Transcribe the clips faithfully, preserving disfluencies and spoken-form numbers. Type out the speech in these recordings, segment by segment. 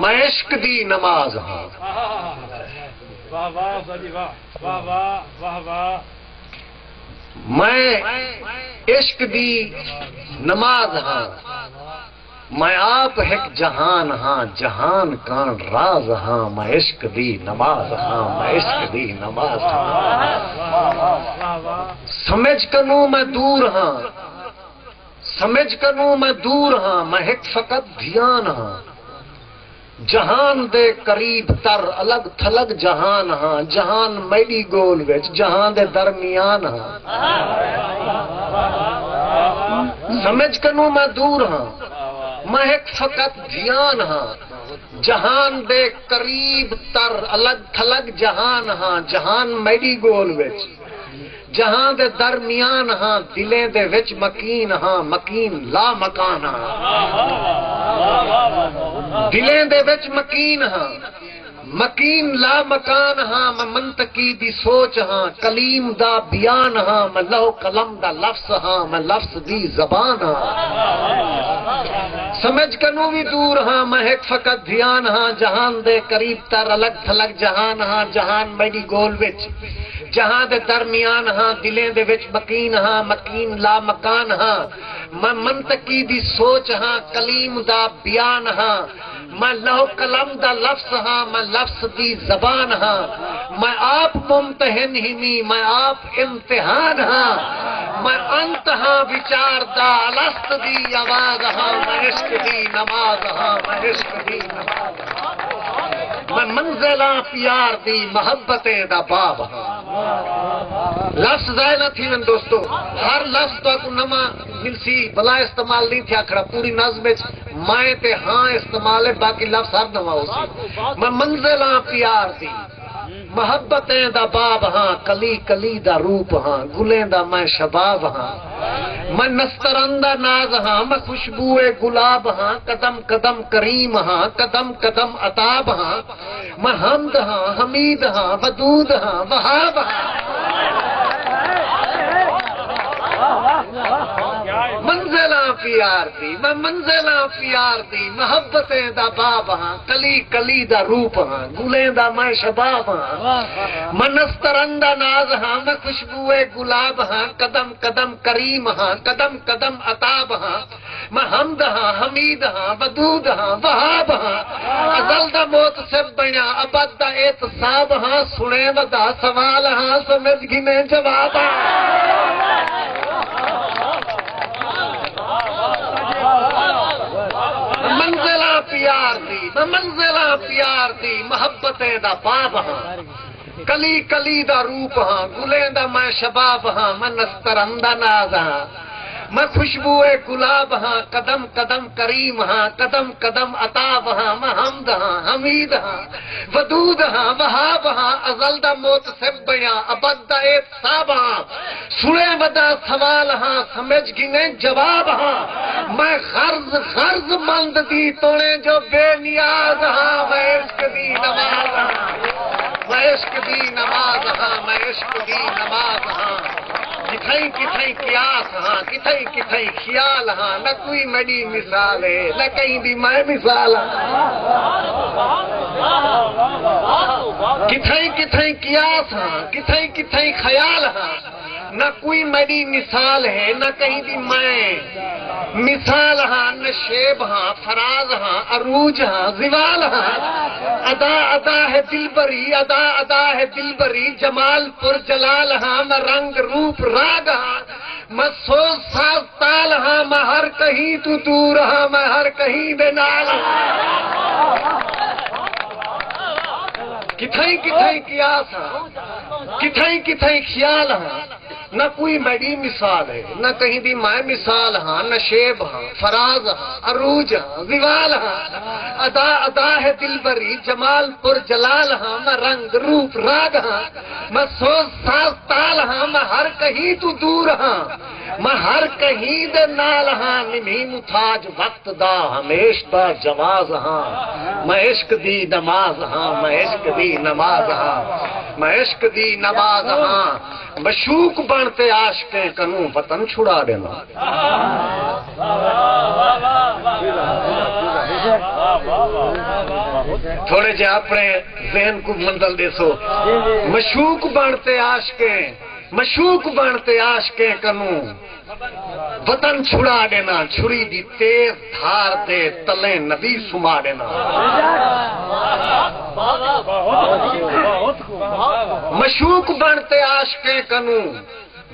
میں عشق دی نماز ہاں۔ واہ واہ، واہ واہ، واہ واہ، واہ واہ۔ میں عشق دی نماز ہاں۔ میں آپ ہک جہان ہاں، جہان کان راز ہاں۔ میں عشق دی نماز ہاں، میں عشق دی نماز ہاں۔ سمجھ کنوں میں دور ہاں، سمجھ کنوں میں دور ہاں، میں ہک فقط دھیان ہاں۔ جہان دے قریب تر الگ تھلگ جہان ہاں، جہان میݙی ڳول وچ جہان دے درمیان ہاں۔ سمجھ کنوں میں دور ہاں، میں ہک فقط دھیان ہاں۔ جہان دے قریب تر الگ تھلگ جہان ہاں، جہان میݙی ڳول وچ جہاں دے درمیان ہاں، دلیں دے وچ مکین ہاں، مکین لا مکان ہاں۔ دلیں دے وچ مکین ہاں، مکین لا مکان ہاں۔ میں منطقی دی سوچ ہاں، کلیم دا بیان ہاں۔ میں لوح قلم دا لفظ ہاں، میں لفظ دی زبان ہاں۔ سمجھ کنوں وی دور ہاں، میں ہک فقط دھیان ہاں۔ جہان دے قریب تر الگ تھلگ جہان ہاں، جہان میݙی ڳول وچ جہاں دے درمیان ہاں، دلیں دے وچ مکین ہاں، مکین لا مکان ہاں۔ میں منطقی دی سوچ ہاں، کلیم دا بیان ہاں۔ میں لوح قلم دا لفظ ہاں، میں لفظ دی زبان ہاں۔ میں آپ ممتحن ہیمی، میں آپ امتحان ہاں۔ میں انت ہاں وچار دا، الست دی آواز ہاں۔ میں عشق دی نماز ہاں، میں عشق دی نماز ہاں۔ میں منزلاں پیار دی، محبتیں دا باب ہاں۔ لفظ ضائع نہ تھیون دوستو، ہر لفظ تہاکوں نواں ملسی، بلا استعمال نہیں تھیا کھڑا۔ پوری نظم وچ میں تے ہاں استعمال ہے، باقی لفظ ہر نواں ہوسی۔ میں منزلاں پیار دی، محبتیں دا باب ہاں، کلی کلی دا روپ ہاں، گلیں دا میں شباب ہاں۔ میں نسترن دا ناز ہاں، میں خوشبو گلاب ہاں، قدم قدم کریم ہاں، قدم قدم عتاب ہاں۔ میں حمد ہاں، حمید ہاں، ودود ہاں، وہاب ہاں۔ منزلاں پیار دی، میں منزلاں پیار دی، محبتیں دا باب ہاں، کلی کلی دا روپ ہاں، گلیں دا میں شباب ہاں۔ میں نسترن دا ناز ہاں، میں خوشبو گلاب ہاں، قدم قدم کریم ہاں، قدم قدم عتاب ہاں۔ میں حمد ہاں، حمید ہاں، ودود ہاں، وہاب ہاں۔ ازل دا محتسب بݨیا، ابد دا احتساب ہاں۔ سݨے ودا سوال ہاں، سمجھ گھنے جواب ہاں۔ منزلاں پیار دی، میں منزلاں پیار دی، محبتیں دا باب ہاں۔ کلی کلی دا روپ ہاں، گلیں دا میں شباب ہاں، میں نسترن دا ناز ہاں، میں خوشبو گلاب ہاں، قدم قدم کریم ہاں، قدم قدم عتاب ہاں، میں حمد ہاں، حمید ہاں، ودود ہاں، وہاب ہاں۔ ازل دا محتسب بݨیا، ابد دا احتساب ہاں۔ سݨے ودا سوال ہاں، سمجھ گھنے جواب ہاں۔ میں غرض غرض مند دی توڑیں جو بے نیاز ہاں۔ میں عشق دی نماز ہاں، میں عشق دی نماز ہاں، میں عشق دی نماز ہاں۔ کتھائیں کتھائیں قیاس ہاں، کتھائیں کتھائیں خیال ہاں، نہ کوئی میݙی مثال ہے، نہ کہیں دی میں مثال ہاں۔ کتھائیں کتھائیں قیاس ہاں، کتھائیں کتھائیں خیال ہاں، نہ کوئی میݙی مثال ہے، نہ کہیں دی میں مثال ہاں۔ نشیب ہاں، فراز ہاں، عروج ہاں، زوال ہاں۔ ادا ادا ہے دلبری، ادا ادا ہے دلبری، جمال پر جلال ہاں۔ میں رنگ روپ راگ ہاں، میں سوز ساز تال ہاں۔ میں ہر کہیں توں دور ہاں، میں ہر کہیں دے نال ہاں۔ کتھائیں کتھائیں قیاس ہاں، کتھائیں کتھائیں خیال ہاں، نہ کوئی میݙی مثال ہے، نہ کہیں دی میں مثال ہاں۔ نشیب ہاں، فراز ہاں، عروج ہاں، زوال ہاں۔ ادا ادا ہے دلبری، جمال پر جلال ہاں۔ میں رنگ روپ راگ ہاں، میں سوز ساز تال ہاں۔ میں ہر کہیں توں دور ہاں، میں ہر کہیں دے نال ہاں۔ نمہی محتاج وقت دا، ہمیش دا جواز ہاں۔ میں عشق دی نماز ہاں، میں عشق دی نماز ہاں، میں عشق دی نماز ہاں۔ معشوق بݨ تے عاشقیں کنوں وطن چھڑا ݙینداں۔ تھوڑے جے اپنے ذہن کو منزل ݙیسو۔ مشوق بݨ تے عاشقیں، مشوق بݨ تے عاشقیں کنوں وطن چھڑا ݙینا، چھری دی تیز دھار دے تلیں نبی سما ݙینا۔ مشوق بݨ تے عاشقیں کنوں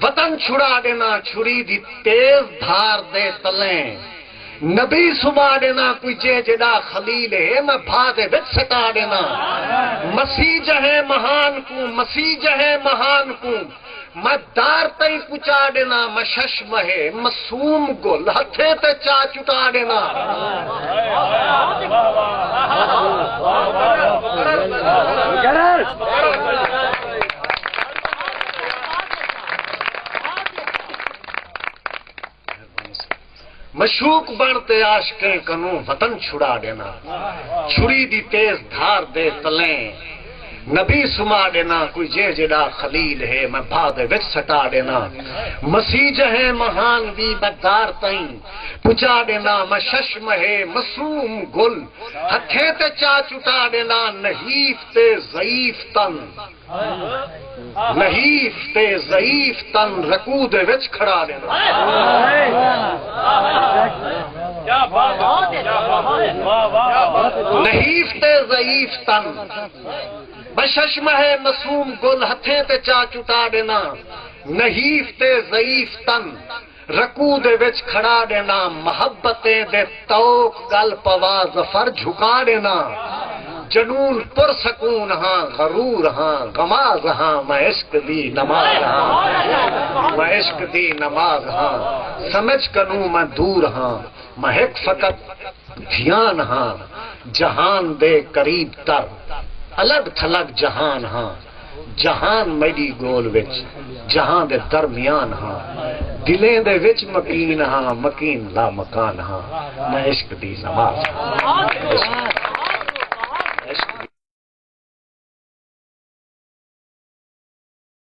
وطن چھڑا ݙینا، چھری دی تیز دھار دے تلیں نبی سما ݙینا۔ کوئی جے جیݙا خلیل ہے، میں بھا دے وچ سٹا ݙینا۔ مسیح جہیں مہان کوں، مسیح جہیں مہان کوں میں دار تئیں پچا ݙینا، میں شش مہے مسوم گل ہتھیں تے چا چٹا ݙینا۔ مشوق بݨ تے عاشقیں کنوں وطن چھڑا ݙینا، چھری دی تیز دھار دے تلیں نبی سما ݙینا۔ کوئی جے جیݙا خلیل ہے، میں بھا دے وچ سٹا ݙینا۔ مسیح جہیں مہان دی میں دار تئیں پچا ݙینا، میں شش مہے مسوم گل ہتھیں تے چا چٹا ݙینا۔ نحیف تے ضعیف تن، نحیف تے ضعیف تن رکوع دے وچ کھڑا ݙینا۔ نحیف تے ضعیف تن، میں شش مہے مسوم گل ہتھیں تے چا چٹا ݙینا۔ نحیف تے ضعیف تن رکوع دے وچ کھڑا ݙینا، محبتیں دے طوق ڳل پوا ظفر جھکا ݙینا۔ جنون پر سکون ہاں، غرور ہاں، غماز ہاں، میں عشق دی نماز ہاں، میں عشق دی نماز ہاں۔ سمجھ کنوں میں دور ہاں، میں ہک فقط دھیان ہاں، جہان دے قریب تر، الڳ تھلڳ جہان ہاں۔ جہان میݙی ڳول وچ، جہاں دے درمیان ہاں۔ دلیں دے وچ مکین ہاں، مکین لا مکان ہاں۔ میں عشق دی نماز ہاں۔